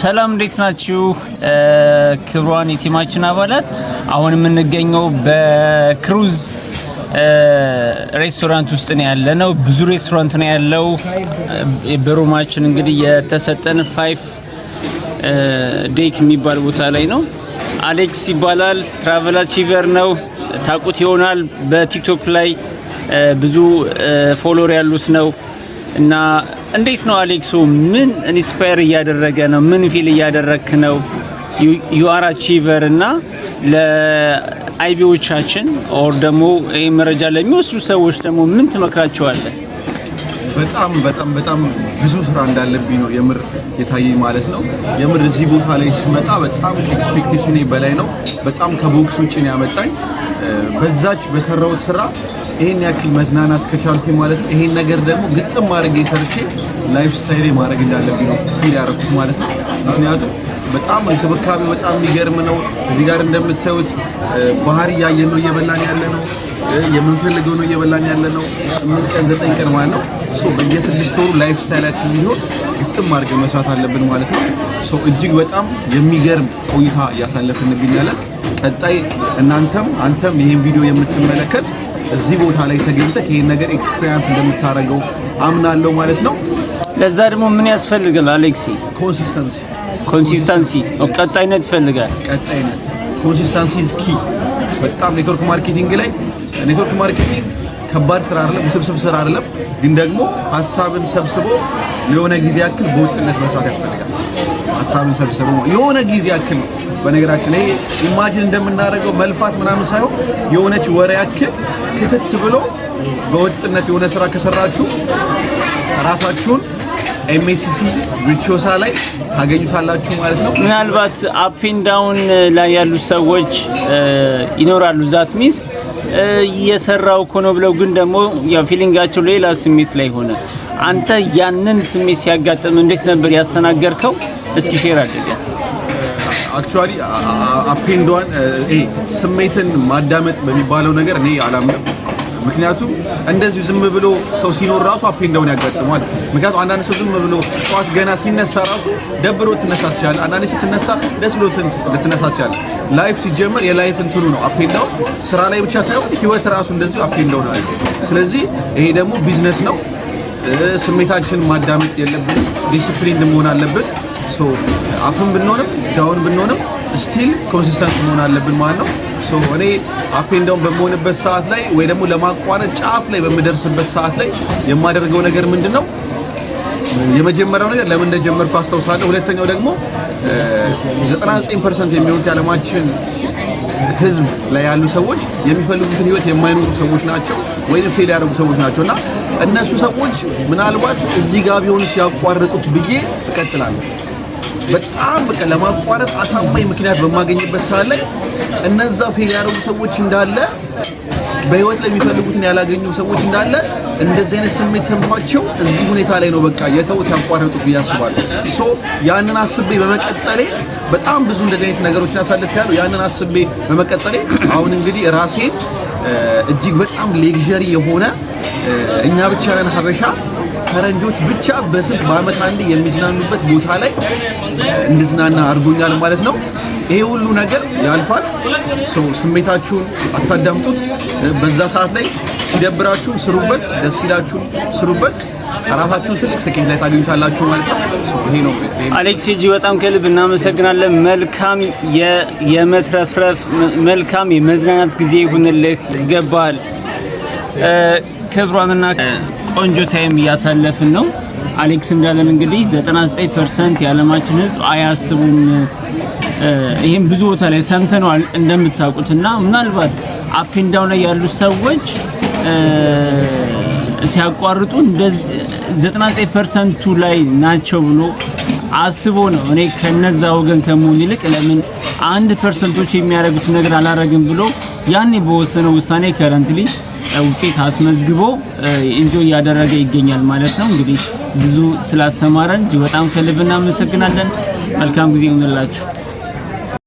ሰላም፣ እንዴት ናችሁ? ክቡራን የ team ኣችን አባላት፣ አሁን የምንገኘው በክሩዝ ሬስቶራንት ውስጥ ነው ያለነው። ብዙ ሬስቶራንት ነው ያለው። በ room ኣችን እንግዲህ የተሰጠን five deck የሚባል ቦታ ላይ ነው። አሌክስ ይባላል። Travel achiever ነው። ታውቁት ይሆናል። በ TikTok ላይ ብዙ follower ያሉት ነው። እና እንዴት ነው አሌክሶ? ምን inspire እያደረገ ነው? ምን feel እያደረግክ ነው? You are achiever እና ለ IB ዎቻችን or ደግሞ ይህ መረጃ ለሚወስዱ ሰዎች ደግሞ ምን ትመክራቸዋለህ? በጣም በጣም በጣም ብዙ ስራ እንዳለብኝ ነው የምር የታየኝ ማለት ነው። የምር እዚህ ቦታ ላይ ስመጣ በጣም ከ expectation ኤ በላይ ነው። በጣም ከ box ውጭ ነው ያመጣኝ። በዛች በሰራሁት ስራ ይሄን ያክል መዝናናት ከቻልኩኝ ማለት ነው። ይሄን ነገር ደግሞ ግጥም አድርጌ ሰርቼ lifestyle ኤ ማድረግ እንዳለብኝ ነው feel ያደረኩት ማለት ነው። ምክንያቱም በጣም እንክብካቤ በጣም የሚገርም ነው። እዚህ ጋር እንደምታዩት ባህር እያየን ነው እየበላን ያለ ነው። የምንፈልገው ነው እየበላን ያለ ነው። 8 ቀን 9 ቀን ማለት ነው። So በየ6 ወሩ lifestyle ኣችን ቢሆን ግጥም አድርገን መስራት አለብን ማለት ነው። So እጅግ በጣም የሚገርም ቆይታ እያሳለፍን እንገኛለን። ቀጣይ እናንተም አንተም ይሄን ቪዲዮ የምትመለከት እዚህ ቦታ ላይ ተገኝተህ ይሄን ነገር experience እንደምታደርገው አምናለሁ ማለት ነው። ለዛ ደግሞ ምን ያስፈልጋል አሌክሲ? Consistency። Consistency፣ ቀጣይነት ይፈልጋል። ቀጣይነት፣ consistency is key። በጣም network marketing ላይ፣ network marketing ከባድ ስራ አይደለም፣ ውስብስብ ስራ አይደለም። ግን ደግሞ ሀሳብን ሰብስቦ ለሆነ ጊዜ ያክል በወጥነት መስራት ያስፈልጋል። ሀሳብን ሰብስቦ የሆነ ጊዜ ያክል ነው። በነገራችን ላይ imagine እንደምናደርገው መልፋት ምናምን ሳይሆን የሆነች ወር ያክል ክትት ብሎ በወጥነት የሆነ ስራ ከሰራችሁ ራሳችሁን MSC ቪቾሳ ላይ ታገኙታላችሁ ማለት ነው። ምናልባት up and down ላይ ያሉ ሰዎች ይኖራሉ። That means እየሰራው እኮ ነው ብለው ግን ደግሞ ያው feeling ኣቸው ሌላ ስሜት ላይ ሆነ። አንተ ያንን ስሜት ሲያጋጥም እንዴት ነበር ያስተናገድከው? እስኪ share አድርገን። Actually up and down ይሄ ስሜትን ማዳመጥ በሚባለው ነገር እኔ አላምንም። ምክንያቱም እንደዚሁ ዝም ብሎ ሰው ሲኖር ራሱ up and down ያጋጥመዋል። ምክንያቱም አንዳንድ ሰው ዝም ብሎ ጠዋት ገና ሲነሳ ራሱ ደብሮ ትነሳ ትችላለህ። አንዳንድ ስትነሳ ደስ ብሎ ልትነሳ ትችላለህ። Life ሲጀመር የ life እንትኑ ነው up and down። ስራ ላይ ብቻ ሳይሆን ህይወት ራሱ እንደዚሁ up and down አለ። ስለዚህ ይሄ ደግሞ ቢዝነስ ነው። ስሜታችንን ማዳመጥ የለብንም። ዲሲፕሊን መሆን አለብን። So up ም ብንሆንም down ብንሆንም still consistent መሆን አለብን ማለት ነው። So እኔ up and down በምሆንበት ሰዓት ላይ ወይ ደግሞ ለማቋረጥ ጫፍ ላይ በምደርስበት ሰዓት ላይ የማደርገው ነገር ምንድን ነው? የመጀመሪያው ነገር ለምን እንደጀመርኩ አስታውሳለሁ። ሁለተኛው ደግሞ 99% የሚሆኑት የዓለማችን ህዝብ ላይ ያሉ ሰዎች የሚፈልጉትን ህይወት የማይኖሩ ሰዎች ናቸው፣ ወይም fail ያደረጉ ሰዎች ናቸው። እና እነሱ ሰዎች ምናልባት እዚህ ጋር ቢሆኑ ሲያቋርጡት ብዬ እቀጥላለሁ። በጣም በቃ ለማቋረጥ አሳማኝ ምክንያት በማገኝበት ሰዓት ላይ እነዛ fail ያደረጉ ሰዎች እንዳለ፣ በህይወት ላይ የሚፈልጉትን ያላገኙ ሰዎች እንዳለ እንደዚህ አይነት ስሜት ሰምቷቸው እዚህ ሁኔታ ላይ ነው በቃ የተውት ያቋረጡት ብዬ አስባለሁ። So ያንን አስቤ በመቀጠሌ በጣም ብዙ እንደዚህ አይነት ነገሮችን አሳልፌያለሁ። ያንን አስቤ በመቀጠሌ አሁን እንግዲህ ራሴን እጅግ በጣም luxury የሆነ፣ እኛ ብቻ ነን ሀበሻ፣ ፈረንጆች ብቻ በስንት በአመት አንዴ የሚዝናኑበት ቦታ ላይ እንድዝናና አድርጎኛል ማለት ነው። ይሄ ሁሉ ነገር ያልፋል። So ስሜታችሁን አታዳምጡት። በዛ ሰዓት ላይ ሲደብራችሁም ስሩበት፣ ደስ ሲላችሁም ስሩበት። ራሳችሁን ትልቅ ስኬት ላይ ታገኙታላችሁ ማለት ነው። ይሄ ነው። አሌክስ ጂ፣ በጣም ከልብ እናመሰግናለን። መልካም የመትረፍረፍ፣ መልካም የመዝናናት ጊዜ ይሁንልህ። ይገባል። ክብሯንና ቆንጆ time እያሳለፍን ነው። አሌክስ እንዳለን እንግዲህ 99% የዓለማችን ሕዝብ አያስቡም። ይህም ብዙ ቦታ ላይ ሰምተነዋል እንደምታውቁት። እና ምናልባት up and down ላይ ያሉ ሰዎች ሲያቋርጡ 99% ቱ ላይ ናቸው ብሎ አስቦ ነው። እኔ ከነዛ ወገን ከመሆን ይልቅ ለምን 1% ኦች የሚያደርጉት ነገር አላረግም ብሎ ያኔ በወሰነው ውሳኔ currently ውጤት አስመዝግቦ enjoy እያደረገ ይገኛል ማለት ነው። እንግዲህ ብዙ ስላስተማረን እጅግ በጣም ከልብ እናመሰግናለን። መልካም ጊዜ ይሁንላችሁ።